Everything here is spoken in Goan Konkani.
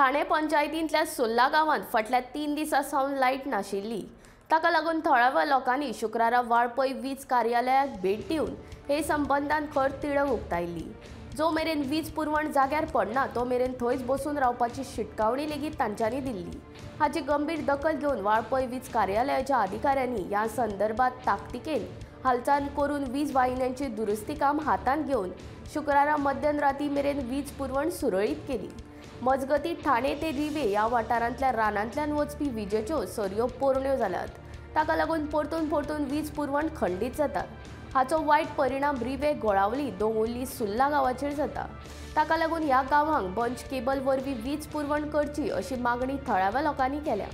ठाणे पंचायतींतल्या सुर्ला गांवांत फाटल्या 3 दिसां सावन लायट नाशिल्ली. ताका लागून थळाव्या लोकांनी शुक्रारा वाळपय वीज कार्यालयाक भेट दिवन हे संबंदान खर तिडक उक्तायली. जो मेरेन वीज पुरवण जाग्यार पडना तो मेरेन थंयच बसून रावपाची शिटकावणी लेगीत तांच्यांनी दिल्ली. हाची गंभीर दखल घेवन वाळपय वीज कार्यालयाच्या अधिकाऱ्यांनी ह्या संदर्भात ताकतिकेन हालचाल करून वीज वाहिन्यांची दुरुस्ती काम हातांत घेवन शुक्रारा मध्यराती मेरेन वीज पुरवण सुरळीत केली. मजगती ठाणे ते रिवे ह्या वाठारांतल्या रानांतल्यान वचपी विजेच्यो सरयो पोरण्यो जाल्यात. ताका लागून परतून परतून वीज पुरवण खंडीत जाता. हाचो वायट परिणाम रिवे, गोळावली, दोंगुल्ली, सुर्ला गांवाचेर जाता. ताका लागून ह्या गांवांक बंच केबल वरवीं वीज पुरवण करची अशी मागणी थळाव्या लोकांनी केल्या.